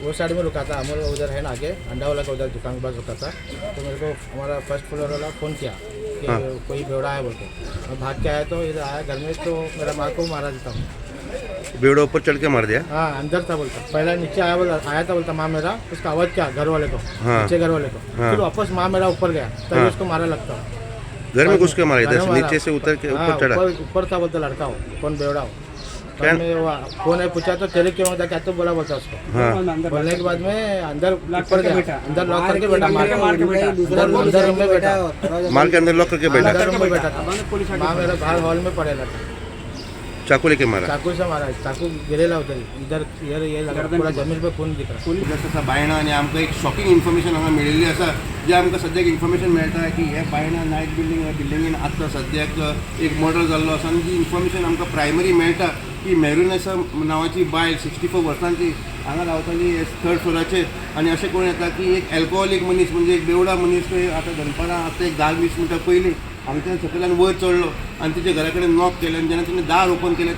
वो साइड में रुका था। अमोल उधर है ना आगे, अंडा वाला का उधर दुकान के पास रुका था। तो मेरे को हमारा फर्स्ट फ्लोर वाला फ़ोन किया कि कोई बेवड़ा है बोल के। मैं भाग के आया तो इधर आया घर में, तो मेरा माँ को मारा देता हूँ। बेवड़ा ऊपर चढ़ के मार दिया? हाँ, अंदर था बोलता। पहला नीचे आया बोला, आया था बोलता माँ मेरा, उसका आवाज़ क्या घर वाले को, नीचे घर वाले को। फिर वापस माँ मेरा ऊपर गया, तभी उसको मारा लगता हूँ। घर में घुस के मारा? इधर घर से में मारा। नीचे से उतर के हाँ, ऊपर चढ़ा? ऊपर ऊपर था बोलता, लड़का हो कौन, बेवड़ा हो। क्या? बाद में वो फोन है पूछा तो तेरे क्यों होता क्या तो बोला बोलता उसको। बोलने के बाद में अंदर ऊपर गया, अंदर लॉक करके बैठा, मार के अंदर, अंदर रूम में बैठा। मार के अंदर लॉक करके बैठा? अंदर रूम में बैठा था। माँ मेरा बाहर हॉल में पड़ेला था। चाकू लेके मारा? चाकू से मारा, चाकू गिरेला उधर, इधर इधर ये लगा, पूरा जमीन पे खून दिख रहा। जस्ट आसा बायणा आनी आमकां एक शॉकिंग इन्फॉर्मेशन हांगा मेळिल्ली आसा, जे आमकां सद्याक इन्फॉर्मेशन मेळटा की हे बायणा नायक बिल्डींग ह्या बिल्डिंगेन आतां सद्याक एक मर्डर जाल्लो आसा. आनी जी इन्फॉर्मेशन आमकां प्रायमरी मेळटा की मेरुनेसा नांवाची बायल 64 वर्सांची हांगा रावताली थर्ड फ्लोराचेर. आनी अशें करून येता की एक एल्कोहोलीक मनीस, म्हणजे एक बेवडा मनीस थंय आतां दनपारां आतां एक 10-20 मिनटां पयलीं हांगच्यान सकयल्यान वयर चडलो आनी तिच्या घरा कडेन नॉक केलें. आनी जेन्ना तिणें दार ओपन केलें,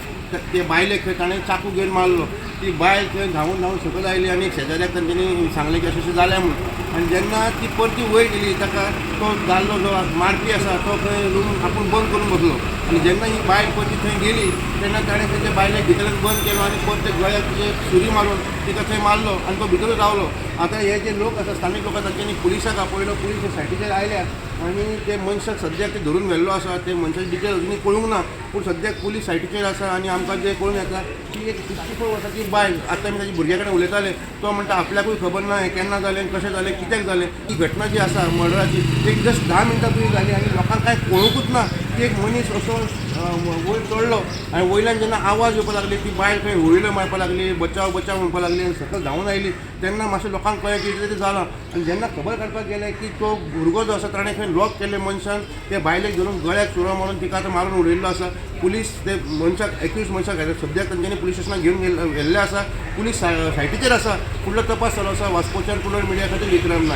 ते बायलेक खंय ताणें चाकू घेवन मारलो. ती बायल थंय धांवून धांवून सकयल आयली आनी एक शेजाऱ्याक तांच्यांनी सांगलें की अशें अशें जालें म्हणून. आनी जेन्ना ती परती वयर गेली, ताका तो दादलो जो मारपी आसा तो खंय रूम आपूण बंद करून बसलो. आनी जेन्ना ही बायल परती थंय गेली तेन्ना ताणें थंय त्या बायलेक भितरल्यान बंद केलो आनी परते गळ्याक तिचे सुरी मारून तिका थंय मारलो आनी तो भितरूच रावलो. आतां हे जे लोक आसा, स्थानीक लोक आसा, तांच्यांनी पुलिसाक आपयलो. पुलीस सायटीचेर आयल्या आनी ते मनशाक सद्याक ते धरून व्हेल्लो आसा. ते मनशाची डिटेल अजुनूय कळूंक ना, पूण सद्याक पुलीस सायटीचेर आसा. आनी आमकां जें कळून येता की एक 64 वर्साची बायल, आतां आमी ताच्या भुरग्या कडेन उलयताले, तो म्हणटा आपल्याकूय खबर ना हें केन्ना जालें आनी कशें जालें, कित्याक जालें. ही घटना जी आसा मर्डराची, एक जस्ट 10 मिनटां पयलीं जाली आनी लोकांक कांय कळुंकूच ना की एक मनीस असो वयर चडलो आनी वयल्यान जेन्ना आवाज येवपाक लागली, ती बायल खंय होळिल्यो मारपाक लागली, बचाव बचाव म्हणपाक लागली आनी सकयल धांवून आयली तेन्ना मातशें लोकांक कळ्ळें की कितें तरी जालां. आनी जेन्ना खबर काडपाक गेले की तो भुरगो जो आसा ताणें खंय लॉक केल्ले मनशान ते बायलेक धरून गळ्याक सुरो मारून तिका आतां मारून उडयल्लो आसा. पुलीस ते मनशाक, एक्यूज मनशाक सद्याक तांच्यांनी पुलीस स्टेशनाक घेवन गेल्ले आसा. पुलीस सायटीचेर आसा. फुडलो तपास चालू आसा. वास्कोच्यान कुंडय मिडिया खातीर विक्रम नायक.